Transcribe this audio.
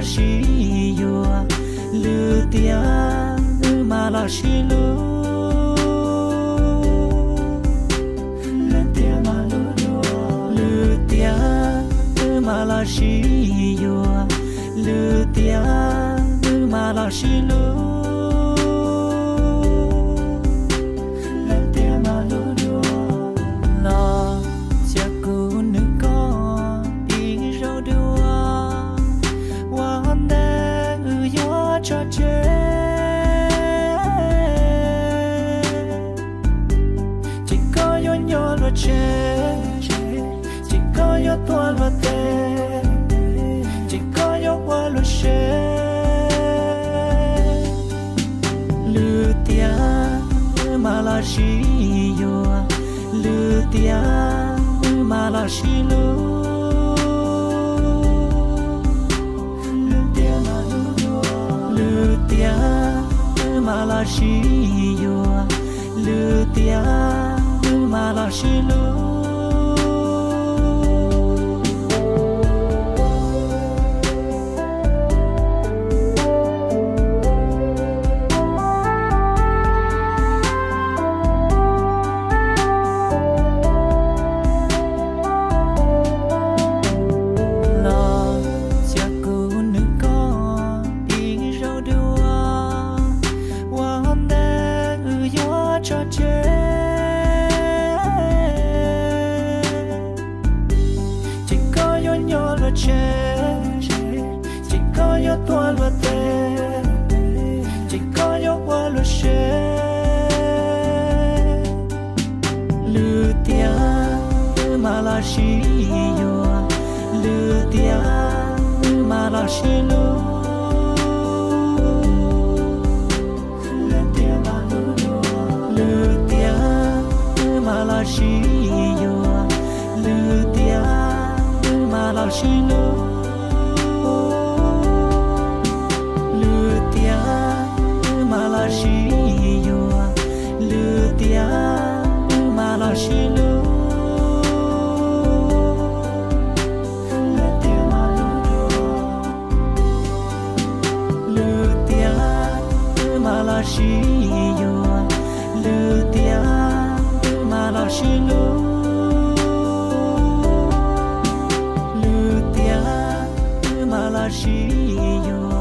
sib yuav, lwm tiam wb mam los sib hlub. Lwm tiam wb mam los sib yuav, lwm tiam wb mam los sib hlub. Los cia kuv nrog koj ib zaug dua, ua ntej wb yuav tso tseg. Ces koj yuav nyob luag tsev, ces koj yuav tuag luag teb, ces koj yuav ua luag sev. Lwm tiam wb mam los sib yuav, lwm tiam wb mam los sib hlub. Lwm tiam wb mam los sib yuav, lwm tiam wb mam los sib hlub. Los cia kuv nrog koj ib zaug dua, ua ntej wb yuav tso tseg. Ces koj yuav nyob luag tsev, ces koj yuav tuag luag teb, ces koj yuav ua luag sev. Lwm tiam wb mam los sib yuav, lwm tiam wb mam los sib hlub. Lwm tiam wb mam los sib yuav, lwm tiam wb mam los sib hlub. Lwm tiam wb mam los sib yuav, lwm tiam wb mam los sib hlub. Lwm tiam wb mam los sib yuav, lwm tiam wb mam los sib hlub. Lwm tiam wb mam los sib yuav,